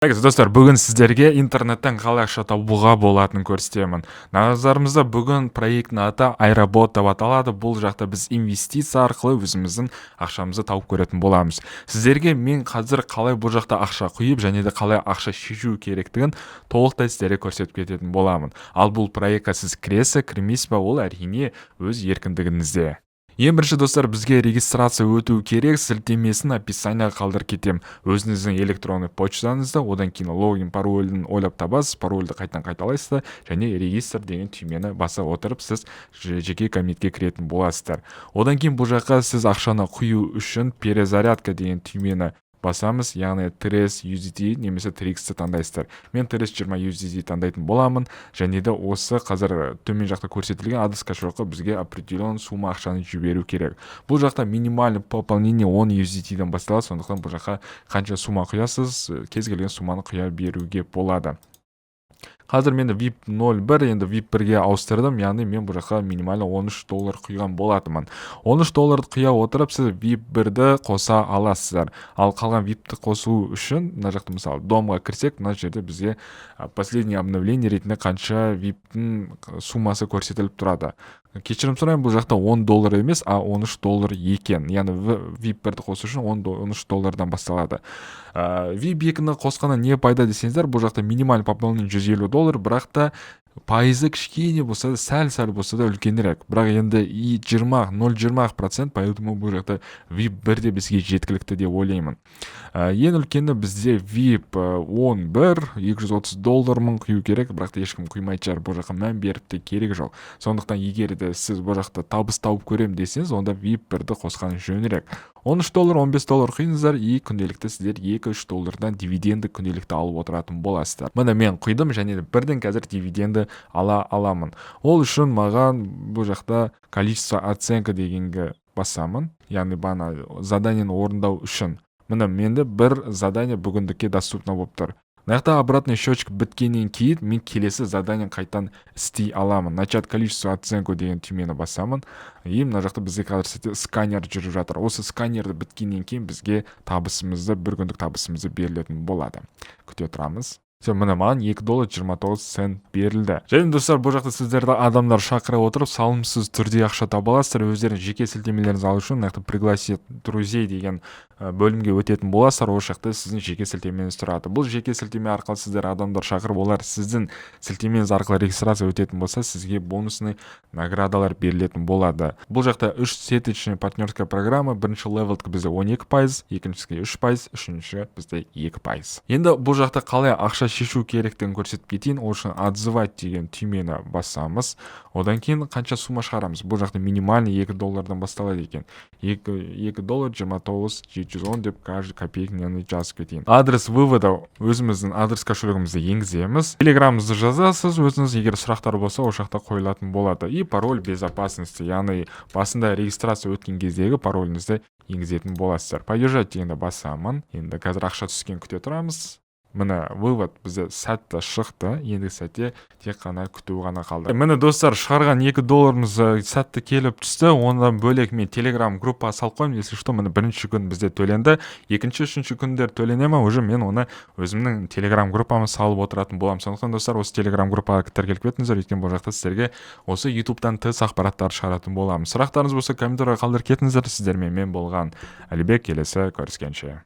Так, достар, бүгін сіздерге интернеттен қалай ақша табуға болатынын көрсетемін. Назарымызда бүгін проекттің аты iRobot деп аталады. Бұл жақта біз инвестиция арқылы өзіміздің ақшамызды тауып көретін боламыз. Сіздерге мен қазір қалай бұл жақта ақша құйып және де қалай ақша шешу керектігін толықтай сіздерге көрсетіп кететін боламын. Ал бұл проектқа сіз кіресіз, кірмейсіз ба, ол, әрине, өз еркіндігіңізде. Ең бірінші, достар, бізге регистрация өту керек. Сілтемесін описанияға қалдырып кетемін. Өзіңіздің электронный почтаңызды, одан кейін логин, паролін ойлап табасыз, парольді қайтадан қайталайсыз да және «Регистр» деген түймені баса отырып, сіз жеке кабинетке кіретін боласыздар. Одан кейін бұл жаққа сіз ақшаны құю үшін «Перезарядка» деген түймені басамыз, яғни TRC USDT немесе TRX-ті таңдайсыздар. Мен TRC 20 USDT таңдайтын боламын және де осы қазір төмен жақта көрсетілген адрес кошелекқа бізге определенный сумма ақшаны жіберу керек. Бұл жақта минимальный пополнение 10 USDT-ден басталады, сондықтан бұл жаққа қанша сумма құясыз, кез келген сумманы құя беруге болады. Қазір менде VIP 01, енді VIP 1-ге ауыстырдым, яғни мен бұл жаққа минимально 13 доллар құйған болатынмын. 13 долларды құя отырып, сіз VIP 1-ді қоса аласыздар. Ал қалған VIP-ті қосу үшін мына жақта, мысалы, домға кірсек, мына жерде бізге последнее обновление ретінде қанша VIP-тің суммасы көрсетіліп тұрады. Кешірім сұраймын, бұл жақта 10 доллар емес, а 13 доллар екен. Яғни VIP 1-ді қосу үшін 13 доллардан басталады. VIP 2-ні қосқаннан не пайда десеңіздер, бұл жақта минимальный пополнение 150 доллар, бірақ та пайызы кішкене болса да, сәл сәл болса да үлкенірек, бірақ енді и 0,20%, поэтому бұл жақта VIP 1 де бізге жеткілікті деп ойлаймын. Ең үлкені бізде VIP 11, 230 доллар мың құю керек, бірақ та ешкім құймайтын шығар, бұл жаққа мән беріп те керек жоқ. Сондықтан егер де сіз бұл жақта табыс тауып көремін десеңіз, онда VIP 1-ді қосқан жөнірек. 13 доллар, 15 доллар құйыңыздар и күнделікті сіздер 2-3 доллардан дивиденді күнделікті алып отыратын боласыздар. Міне, мен құйдым және де бірден қазір дивиденді ала аламын. Ол үшін маған бұл жақта «Количество оценка» дегенге басамын, яғни бағана заданиені орындау үшін. Міне, менде бір задание бүгіндікке доступно болып тұр. Мына жақта обратный счетчик біткеннен кейін мен келесі задание қайтадан істей аламын. «Начать количество оценку» деген түймені басамын и мына жақта бізде қазір сәтте сканер жүріп жатыр. Осы сканерді біткеннен кейін бізге табысымызды, бір күндік табысымызды берілетін болады. Күте тұрамыз. Все, міне, маған 2 доллар 29 цент берілді. Және, достар, бұл жақта сіздерді адамдар шақыра отырып, салымсыз түрде ақша таба аласыздар. Өздеріңіз жеке сілтемелеріңізді алу үшін мына жақта «Пригласить друзей» деген бөлімге өтетін боласыздар. Ол жақта сіздің жеке сілтемеңіз тұрады. Бұл жеке сілтеме арқылы сіздер адамдар шақырып, олар сіздің сілтемеңіз арқылы регистрация өтетін болса, сізге бонусный наградалар берілетін болады. Бұл жақта үш сеточный партнерская программа. Бірінші левелдікі бізде 12%, екіншісі 3%, үшінші бізде 2%. Енді бұл жақта қалай ақша шешу керектігін көрсетіп кетейін. Ол үшін «Отзывать» деген түймені басамыз. Одан кейін қанша сумма шығарамыз? Бұл жақта минимальный 2 доллардан басталады екен. 2 доллар 29 710 деп каждый копейканы жазып кетейін. Адрес вывода өзіміздің адрес кошелегімізді енгіземіз. Телеграмымызды жазасыз өзіңіз, егер сұрақтар болса, ол жақта қойылатын болады. И пароль безопасности, яғни басында регистрация өткен кездегі пароліңізді енгізетін боласыздар. «Поддержать» дегенді басамын. Енді қазір ақша түскен күте тұрамыз. Міне, вывод бізде сәтті шықты. Ендігі сәтте тек қана күту ғана қалды. Міне, достар, шығарған 2 долларымыз сәтті келіп түсті. Одан бөлек мен Телеграм группаға салып қоямын, если что. Міне, бірінші күн бізде төленді. Екінші, үшінші күндер төлене ма, уже мен оны өзімнің Телеграм группама салып отыратын боламын. Сондықтан, достар, осы Телеграм группаға тіркеліп кетіңіздер, өйткені бұл жақта сіздерге осы Ютубтан тыс ақпараттар шығаратын боламын. Сұрақтарыңыз болса, комментарийға қалдырып кетіңіздер. Сіздермен мен болған Әлібек. Келесі көріскенше.